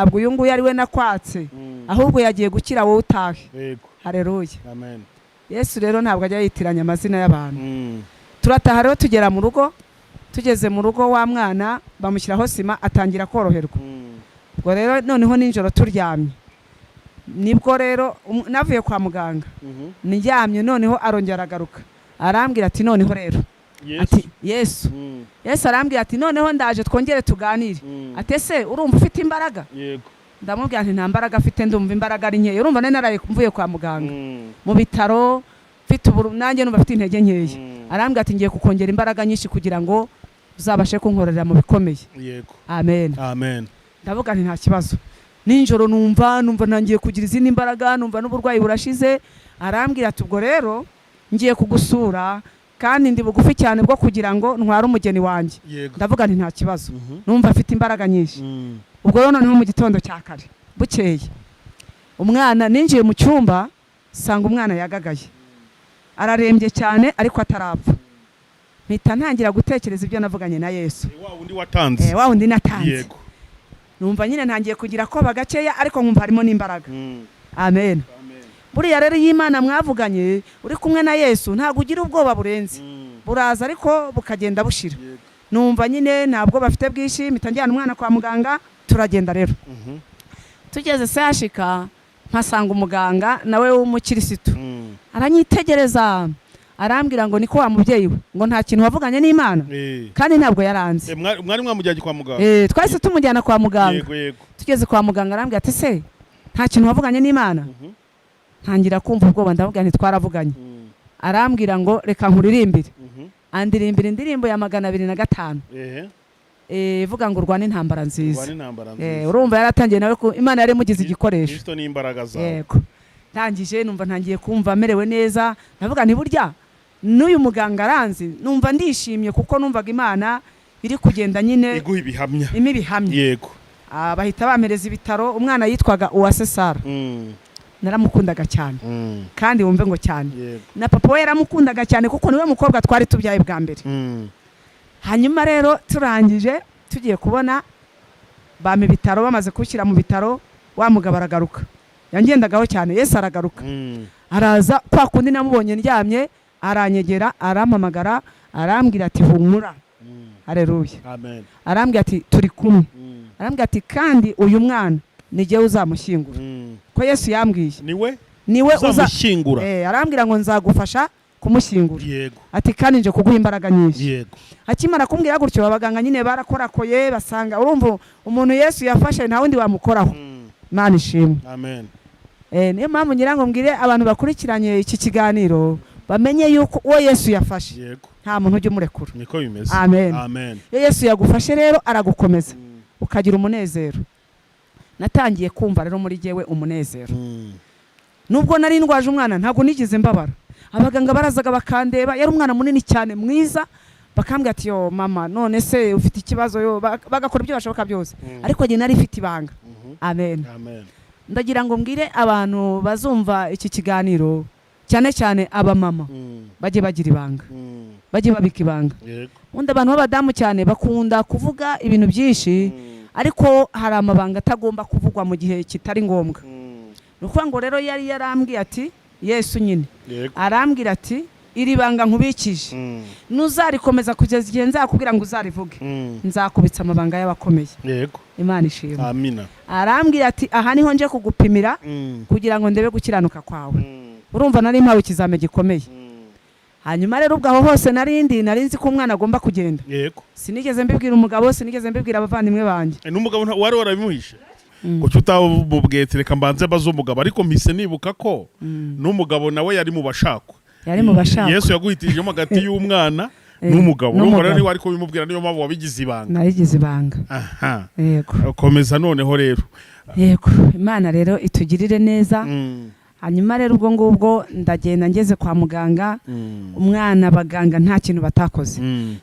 Ntabwo uyu nguyu ari we nakwatse, ahubwo yagiye gukira, wowe utahe. Hareruya. Amen. Yesu rero ntabwo ajya yitiranya amazina y'abantu. Turataha rero, tugera mu rugo, tugeze mu rugo wa mwana bamushyiraho sima, atangira koroherwa. Ubwo rero noneho nijoro turyamye, nibwo rero navuye kwa muganga, ndyamye, noneho arongera aragaruka, arambwira ati: "Noneho rero," ati Yesu, Yesu arambwira ati: "Noneho ndaje twongere tuganire." Ati: "Ese urumva ufite imbaraga?" Yego. Ndamubwira nti: "Nta mbaraga afite, ndumva imbaraga ari nkeya." Urumva nari naraye mvuye kwa muganga, mu bitaro, mfite uburu, nanjye numva mfite intege nkeya. Arambwira ati: "Ngiye kukongera imbaraga nyinshi kugira ngo uzabashe kunkorera mu bikomeye." Amen. Amen. Ndavuga nti: "Nta kibazo." Nijoro numva ntangiye kugira izindi mbaraga, numva n'uburwayi burashize. Arambwira ati: "Ubwo rero ngiye kugusura kandi ndi bugufi cyane bwo kugira ngo ntware umugeni wanjye." Ndavuga nti: "Nta kibazo." Numva afite imbaraga nyinshi. Ubwo rero noneho mu gitondo cya kare, bukeye, umwana ninjiye mu cyumba nsanga umwana yagagaye, ararembye cyane ariko atarapfa. Mpita ntangira gutekereza ibyo navuganye na Yesu. Wa wundi watanze. Wa wundi natanze. Numva nyine ntangiye kugira koba gakeya, ariko nkumva harimo n'imbaraga. Amen. Amen. Buriya rero iyo Imana mwavuganye, uri kumwe na Yesu, ntabwo ugira ubwoba burenze. Buraza ariko bukagenda bushira. Numva nyine ntabwo bafite bwinshi, mpita njyana umwana kwa muganga. Turagenda rero, tugeze sehashika mpasanga umuganga nawe w'umukirisitu. Aranyitegereza, arambwira ngo: "Niko wa mubyeyi we," ngo, "nta kintu wavuganye n'Imana?" Kandi ntabwo yaranze. Mwari mwamujyanye kwa muganga? Twahise tumujyana kwa muganga. yego yego Tugeze kwa muganga arambwira ati: "Se nta kintu wavuganye n'Imana?" Ntangira kumva ubwoba, ndavuga nti: "Twaravuganye." Arambwira ngo: "Reka nkuririmbire." Andirimbira indirimbo ya 205, ivuga ngo: "Urwane intambara nziza." Urwane intambara nziza. Urumva yaratangiye nawe ko Imana yari imugize igikoresho. Kristo ni imbaraga zawe. Yego. Ndangije numva ntangiye kumva merewe neza, ndavuga nti: "Burya n'uyu muganga aranzi." Numva ndishimye kuko numvaga Imana iri kugenda nyine iguha ibihamya. Impa ibihamya. Bahita bampereza ibitaro. Umwana yitwaga Uwase Sara. Naramukundaga cyane. Kandi wumve ngo cyane. Na papa we yaramukundaga cyane kuko niwe mukobwa twari tubyaye bwa mbere. Hanyuma rero turangije, tugiye kubona bampa ibitaro. Bamaze kuwushyira mu bitaro, wa mugabo aragaruka, yangendagaho cyane. Yesu aragaruka, araza kwa kundi namubonye ndyamye, aranyegera, arampamagara, arambwira ati: "Humura." Hareruya. Amen. Arambwira ati: "Turi kumwe." Arambwira ati: "Kandi uyu mwana ni jyewe uzamushyingura." Ko Yesu yambwiye. Niwe niwe uza uzamushyingura. Arambwira ngo: "Nzagufasha kumushyingura." Ati: "Kandi nje kuguha imbaraga nyinshi." Akimara kumbwira gutyo, abaganga nyine barakorakoye, basanga, urumva umuntu Yesu yafashe nta wundi wamukoraho. Imana ishimwe. Amen. Niyo mpamvu ngira ngo mbwire abantu bakurikiranye iki kiganiro bamenye yuko uwo Yesu yafashe nta muntu ujya umurekura. Niko bimeze. Amen. Amen. Iyo Yesu yagufashe rero aragukomeza, ukagira umunezero. Natangiye kumva rero muri jyewe umunezero. Nubwo nari ndwaje umwana, ntabwo nigeze mbabara. Abaganga barazaga bakandeba, yari umwana munini cyane mwiza, bakambwira ati: "Yo mama, none se ufite ikibazo?" Yo bagakora ibyo bashoboka byose. Ariko njye nari mfite ibanga. Amen. Amen. Ndagira ngo mbwire abantu bazumva iki kiganiro, cyane cyane abamama, bajye bagira ibanga, bajye babika ibanga. Ubundi abantu b'abadamu cyane bakunda kuvuga ibintu byinshi, ariko hari amabanga atagomba kuvugwa mu gihe kitari ngombwa. Ni ukuvuga ngo rero yari yarambwiye ati, Yesu nyine arambwira ati: "Iri banga nkubikije, nuzarikomeza kugeza igihe nzakubwira ngo uzarivuge, nzakubitsa amabanga y'abakomeye." Imana ishimwe. Amina. Arambwira ati: "Aha niho nje kugupimira kugira ngo ndebe gukiranuka kwawe." Urumva nari mpawe ikizame gikomeye. Hanyuma rero ubwo aho hose narindi nari nzi ko umwana agomba kugenda. Sinigeze mbibwira umugabo, sinigeze mbibwira abavandimwe banjye. N'umugabo wari warabimuhishe? Kuki utamubwiye ati: "Reka mbanze mbaze umugabo"? Ariko mpise nibuka ko n'umugabo nawe yari mu bashakwa. Yari mu bashakwa. Yesu yaguhitijemo hagati y'umwana n'umugabo. Urumva rero N'umugabo. niba ariko bimubwira, niyo mpamvu wabigize ibanga. Nabigize ibanga. Aha. Yego. Komeza noneho rero. Yego, Imana rero itugirire neza. Hanyuma rero ubwo ngubwo ndagenda, ngeze kwa muganga, umwana abaganga nta kintu batakoze.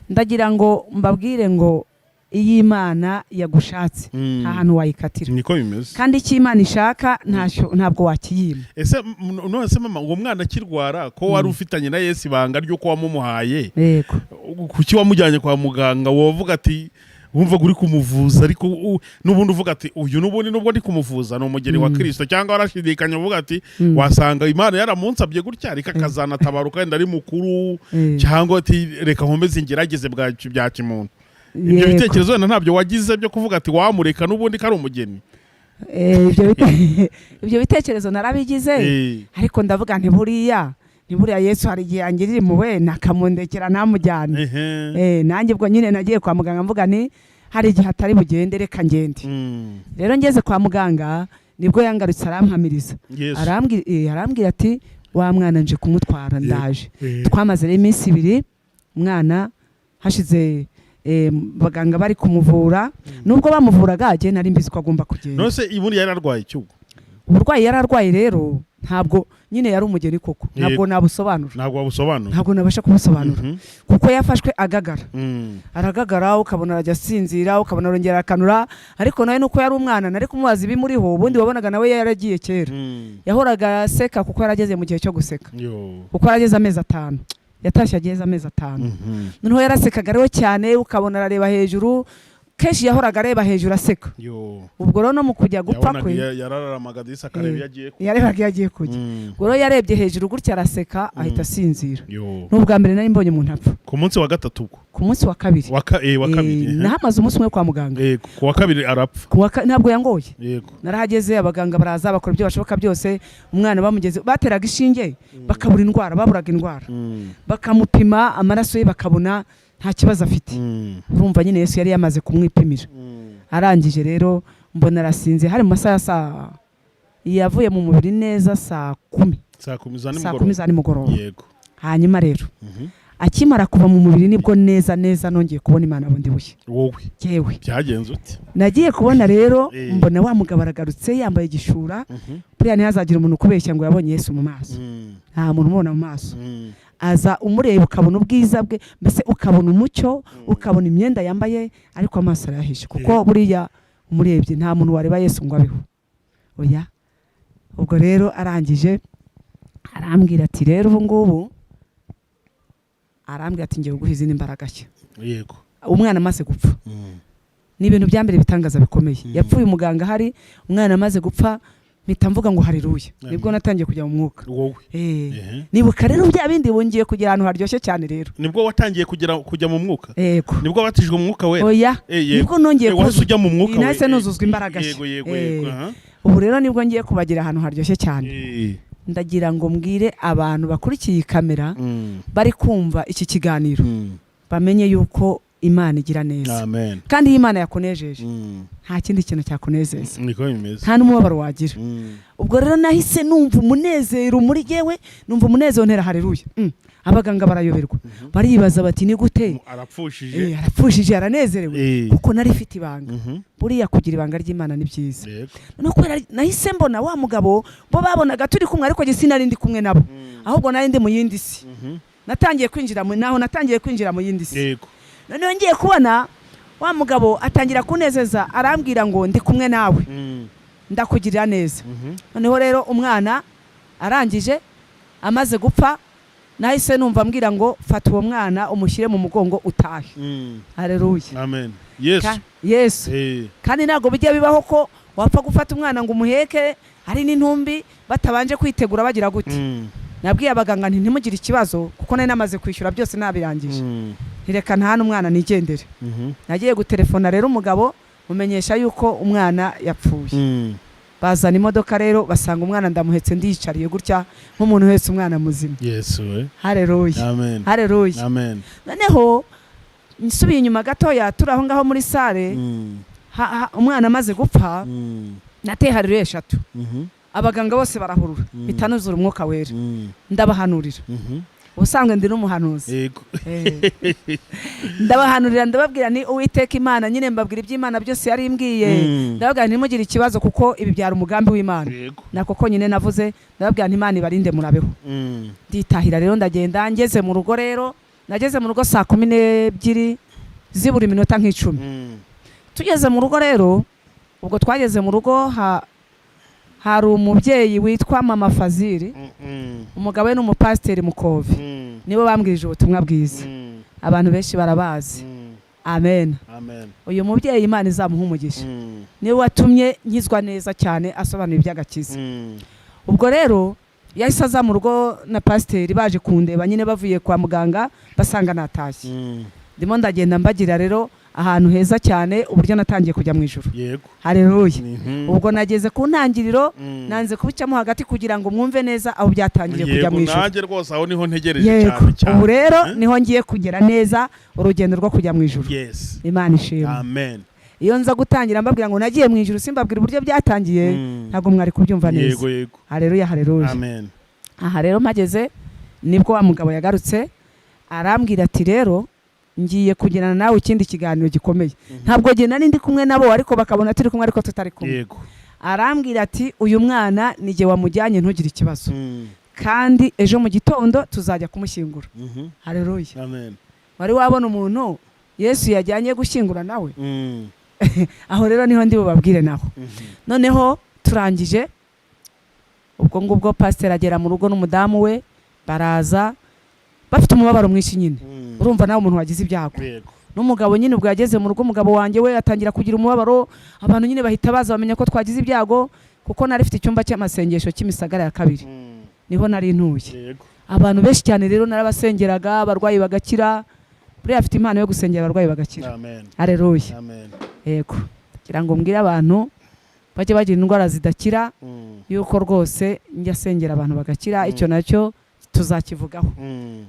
Ndagira ngo mbabwire ngo iyo Imana yagushatse, nta hantu wayikatira. Niko bimeze. Kandi icyo Imana ishaka ntacyo ntabwo wakiyima. Ese none se mama, uwo mwana akirwara, ko wari ufitanye na Yesu ibanga ry'uko wamumuhaye, kuki wamujyanye kwa muganga? Wovuga ati Wumvaga uri kumuvuza, ariko n'ubundi uvuga ati: "Uyu n'ubundi nubwo ndi kumuvuza ni umugeni wa Kirisito," cyangwa warashidikanya uvuga ati: "Wasanga Imana yaramunsabye gutya, ariko akazanatabaruka wenda ari mukuru," cyangwa ati: "Reka nkomeze ngerageze bya kimuntu"? Ibyo bitekerezo wenda ntabyo wagize byo kuvuga ati: "Wamureka n'ubundi ko ari umugeni"? Ibyo bitekerezo narabigize, ariko ndavuga nti buriya ni buriya Yesu hari igihe yangirira impuhwe nakamundekera ntamujyane. Nanjye ubwo nyine nagiye kwa muganga mvuga nti hari igihe atari bugende, reka ngende. Rero ngeze kwa muganga nibwo yangarutse arampamiriza. Yesu. Arambwira ati: "Wa mwana nje kumutwara, ndaje." Twamaze rero iminsi 2 umwana hashize, abaganga bari kumuvura. Nubwo bamuvuraga, jye nari mbizi ko agomba kugenda. None se ubundi yari arwaye icyugo? Uburwayi yari arwaye rero, ntabwo nyine yari umugeni koko, ntabwo nabusobanura. Ntabwo wabusobanura. Ntabwo nabasha kubusobanura, kuko yafashwe agagara. Aragagara, ukabona arajya asinzira, ukabona arongera arakanura. Ariko nawe nuko yari umwana, nari kumubaza ibimuriho. Ubundi wabonaga nawe yaragiye kera. Yahoraga aseka kuko yarageze mu gihe cyo guseka. Yo. Kuko yarageze amezi 5, yatashye ageze amezi 5. Noneho yarasekaga rero cyane, ukabona arareba hejuru kenshi, yahoraga areba hejuru aseka. Yo. Ubwo rero no mu kujya gupfa Yabonaga kwe, yarararamaga disi akareba iyo agiye kujya. Yarebaga iyo agiye kujya. Ubwo rero yarebye hejuru gutya araseka, ahita asinzira. Yo. Ni ubwa mbere nari mbonye umuntu apfa. Ku munsi wa gatatu ubwo? Ku munsi wa kabiri. Wa kabiri. Nahamaze umunsi umwe kwa muganga. Ku wa kabiri arapfa. Ntabwo yangoye. Narahageze, abaganga baraza bakora ibyo bashoboka byose. Umwana bamugeze bateraga ishinge bakabura indwara, baburaga indwara. Bakamupima amaraso ye bakabona nta kibazo afite. Urumva nyine Yesu yari yamaze kumwipimira. Arangije rero mbona arasinze, hari mu masaha ya saa, yavuye mu mubiri neza saa 10. Saa 10 za Saa nimugoroba. 10 za nimugoroba. Hanyuma rero akimara kuva mu mubiri nibwo neza neza nongeye kubona Imana bundi bushya. Wowe? Yewe. Byagenze ute? Nagiye kubona rero mbona wa mugabo aragarutse yambaye igishura. Buriya ntihazagire umuntu ukubeshya ngo yabonye Yesu mu maso. Nta muntu umubona mu maso. Aza umureba ukabona ubwiza bwe, mbese ukabona umucyo, ukabona imyenda yambaye, ariko amaso arayahishe, kuko buriya umurebye nta muntu wareba Yesu ngo abeho, oya. Ubwo rero arangije arambwira ati: "Rero ubu ngubu," arambwira ati: "Ngiye kuguha izindi mbaraga nshya." Umwana amaze gupfa, ni ibintu bya mbere bitangaza bikomeye. Yapfuye umuganga ahari. Umwana amaze gupfa mpita mvuga ngo haleluya. Nibwo natangiye kujya mu mwuka. Wowe? Eh. Ehe. Nibuka rero bya bindi wongeye kugera ahantu haryoshye cyane rero. Nibwo watangiye kugera kujya mu mwuka? Yego. Nibwo wabatijwe mu mwuka wera? Oya. Yego. Nibwo nongeye Wahise ujya mu mwuka? Nahise nuzuzwa imbaraga nshya. Yego yego yego aha. Ubu rero nibwo ngiye kubagira ahantu haryoshye cyane. Ndagira ngo mbwire abantu bakurikiye iyi kamera, bari kumva iki kiganiro, bamenye yuko Imana igira neza. Amen. Kandi iyo Imana yakunejeje, nta kindi kintu cyakunezeza. Niko bimeze. Nta n'umubabaro wagira. Ubwo rero nahise numva umunezero muri yewe, numva umunezero, ntera haleluya. Abaganga barayoberwa, baribaza bati: "Ni gute?" Arapfushije. Arapfushije aranezerewe. Kuko nari mfite ibanga. Buriya kugira ibanga ry'Imana ni byiza. No kubera nahise mbona wa mugabo, bo babonaga turi kumwe, ariko jye sinari ndi kumwe nabo, ahubwo nari ndi mu yindi si. Natangiye kwinjira mu naho natangiye kwinjira mu yindi si. Noneho ngiye kubona wa mugabo atangira kunezeza, arambwira ngo: "Ndi kumwe nawe, ndakugirira neza." Noneho rero umwana arangije amaze gupfa, nahise numva ambwira ngo: "Fata uwo mwana umushyire mu mugongo utahe." Haleluya. Amen, Yesu. Yesu. Kandi ntabwo bijya bibaho ko wapfa gufata umwana ngo umuheke hari n'intumbi batabanje kwitegura bagira gute. Nabwiye abaganga nti: "Ntimugire ikibazo," kuko nari namaze kwishyura byose nabirangije. Ntireka nta n'umwana nigendere. Nagiye gutelefona rero umugabo, mumenyesha yuko umwana yapfuye. Bazana imodoka rero, basanga umwana ndamuhetse, ndiyicariye gutya nk'umuntu uhetse umwana muzima. Yesu we. Hareruya. Amen. Hareruya. Amen. Noneho nsubiye inyuma gatoya, turi aho ngaho muri salle, umwana amaze gupfa, nateye hareruya eshatu. Abaganga bose barahurura, mpita nuzura umwuka wera. Ndabahanurira. Ubusanzwe ndi n'umuhanuzi. Ndabahanurira, ndababwira ni Uwiteka Imana nyine, mbabwira iby'Imana byose yari imbwiye. Ndababwira ntimugire ikibazo kuko ibi byari umugambi w'Imana. Nako konyine navuze, ndababwira nti: "Imana ibarinde, murabeho." Nditahira rero, ndagenda. Ngeze mu rugo rero, nageze mu rugo saa 12 zibura iminota nk'10. Tugeze mu rugo rero, ubwo twageze mu rugo hari umubyeyi witwa Mama Fazili. Umugabo we ni umupasiteri Mukove. Nibo bambwirije ubutumwa bwiza. Abantu benshi barabazi. Amen. Amen. Uyu mubyeyi Imana izamuha umugisha, niwe watumye nkizwa neza cyane, asobanura iby'agakiza. Ubwo rero yahise aza mu rugo na pasiteri, baje kundeba nyine bavuye kwa muganga, basanga natashye. Ndimo ndagenda mbagira rero ahantu heza cyane, uburyo natangiye kujya mu ijuru. Haleluya. Ubwo nageze ku ntangiriro, nanze kubicamo hagati kugira ngo mwumve neza aho byatangiriye kujya mu ijuru. Nanjye rwose aho niho ntegereje cyane cyane. Ubu rero niho ngiye kugera neza, urugendo rwo kujya mu ijuru. Imana ishimwe. Amen. Iyo nza gutangira mbabwira ngo nagiye mu ijuru, simbabwira uburyo byatangiye, ntabwo mwari kubyumva neza. yego yego Haleluya, haleluya. Amen. Aha rero mpageze, nibwo wa mugabo yagarutse, arambwira ati: "Rero ngiye kugirana nawe ikindi kiganiro gikomeye." Ntabwo njye nari ndi kumwe nabo, ariko bakabona turi kumwe ariko tutari kumwe. Arambwira ati: "Uyu mwana ni jye wamujyanye, ntugire ikibazo, kandi ejo mu gitondo tuzajya kumushyingura." Haleluya. Amen. Wari wabona umuntu Yesu yajyanye gushyingura nawe? Aho rero niho ndi bubabwire naho. Noneho turangije ubwo ngubwo, pasiteri agera mu rugo n'umudamu we, baraza bafite umubabaro mwinshi nyine. Urumva nawe umuntu wagize ibyago n'umugabo nyine. Ubwo yageze mu rugo, umugabo wanjye we atangira kugira umubabaro. Abantu nyine bahita baza, bamenya ko twagize ibyago, kuko nari mfite icyumba cy'amasengesho cy'Imisagara ya kabiri, niho nari ntuye. Abantu benshi cyane rero narabasengeraga, abarwayi bagakira. Buriya afite impano yo gusengera abarwayi bagakira. Amen. Haleluya. Amen. Yego, kugira ngo mbwire abantu bajye bagira indwara zidakira yuko rwose njya asengera abantu bagakira. Icyo nacyo tuzakivugaho,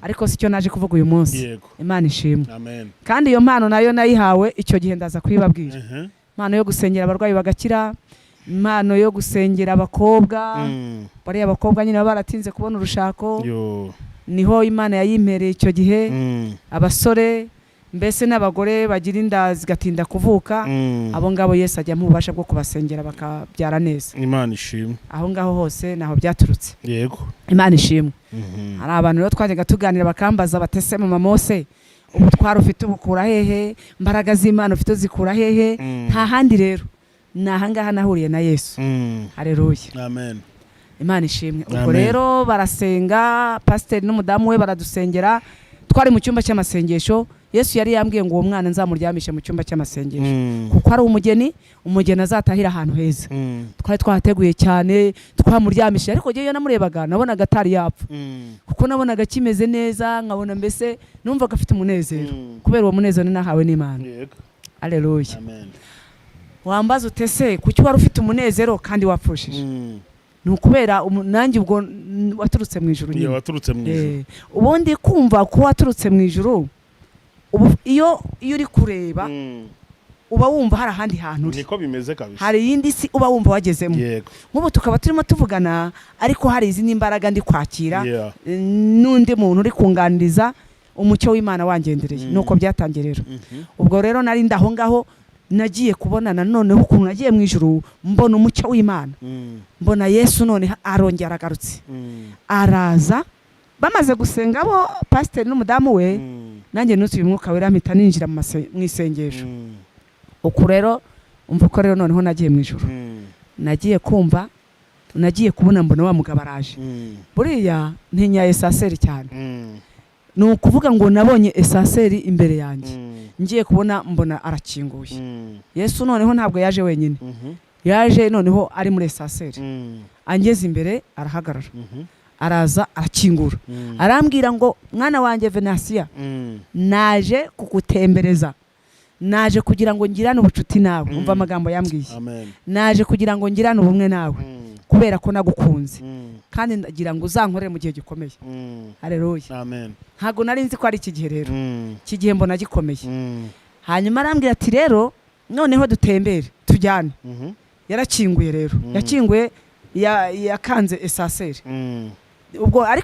ariko si cyo naje kuvuga uyu munsi. Imana ishimwe. Amen. Kandi iyo mpano nayo nayihawe icyo gihe, ndaza kuyibabwira. Impano yo gusengera abarwayi bagakira, impano yo gusengera abakobwa, bariya bakobwa nyine baba baratinze kubona urushako, niho Imana yayimpereye icyo gihe. Abasore mbese n'abagore bagira inda zigatinda kuvuka, abo ngabo Yesu ajya ububasha bwo kubasengera bakabyara neza. Imana ishimwe. Aho ngaho hose naho byaturutse. Imana ishimwe. Hari abantu rero twajyaga tuganira bakambaza batese: "Mama Mose, ubutwari ufite ubukura hehe? Imbaraga z'Imana ufite uzikura hehe?" Nta handi rero, ni ahangaha nahuriye na Yesu. Hareruya. Amen. Imana ishimwe. Ubwo Amen. rero barasenga, pasiteri n'umudamu we baradusengera, twari mu cyumba cy'amasengesho. Yesu yari yambwiye ngo uwo mwana nzamuryamishe mu cyumba cy'amasengesho, kuko ari umugeni, umugeni azatahira ahantu heza. Twari twahateguye cyane, twamuryamishije, ariko njyewe iyo namurebaga nabonaga atari yapfa, kuko nabonaga kimeze neza, nkabona mbese numvaga afite umunezero, kubera uwo munezero nahawe n'Imana. Aleluya. Amen. Wambaza utese kuki wari ufite umunezero kandi wapfushije? Ni ukubera nanjye ubwo waturutse mu ijuru Iyo nyine. waturutse mu ijuru. Ubundi kumva ko waturutse mu ijuru, ubu iyo uri kureba, uba wumva hari ahandi hantu uri. Niko bimeze kabisa. Hari iyindi si uba wumva wagezemo. Nk'ubu tukaba turimo tuvugana, ariko hari izindi mbaraga ndi kwakira, n'undi muntu uri kunganiriza, umucyo w'Imana wangendereye. Nuko byatangiye rero. Ubwo rero nari ndaho ngaho, nagiye kubonana noneho ukuntu nagiye mu ijuru, mbona umucyo w'Imana, mbona Yesu noneho arongera aragarutse. Araza bamaze gusenga bo, pasiteri n'umudamu we. Nanjye nuzuye Umwuka Wera, mpita ninjira mu isengesho. Uku rero umva uko rero noneho nagiye mu ijuru. Nagiye kumva, nagiye kubona, mbona wa mugabo araje. Buriya ntinya ascenseur cyane. Ni ukuvuga ngo nabonye ascenseur imbere yanjye. Ngiye kubona, mbona arakinguye. Yesu noneho ntabwo yaje wenyine, yaje noneho ari muri ascenseur. Angeze imbere arahagarara, araza arakingura, arambwira ngo: "Mwana wanjye Venasiya, naje kugutembereza, naje kugira ngo ngirane ubucuti nawe." Umva amagambo yambwiye. Amen. "Naje kugira ngo ngirane ubumwe nawe, kubera ko nagukunze, kandi ndagira ngo uzankorere mu gihe gikomeye." Hareruya. Amen. Ntabwo nari nzi ko ari iki gihe rero. Iki gihe mbona gikomeye. Hanyuma arambwira ati: "Rero noneho dutembere, tujyane." Yarakinguye rero. Yakinguye, yakanze ascenseur. Ubwo ariko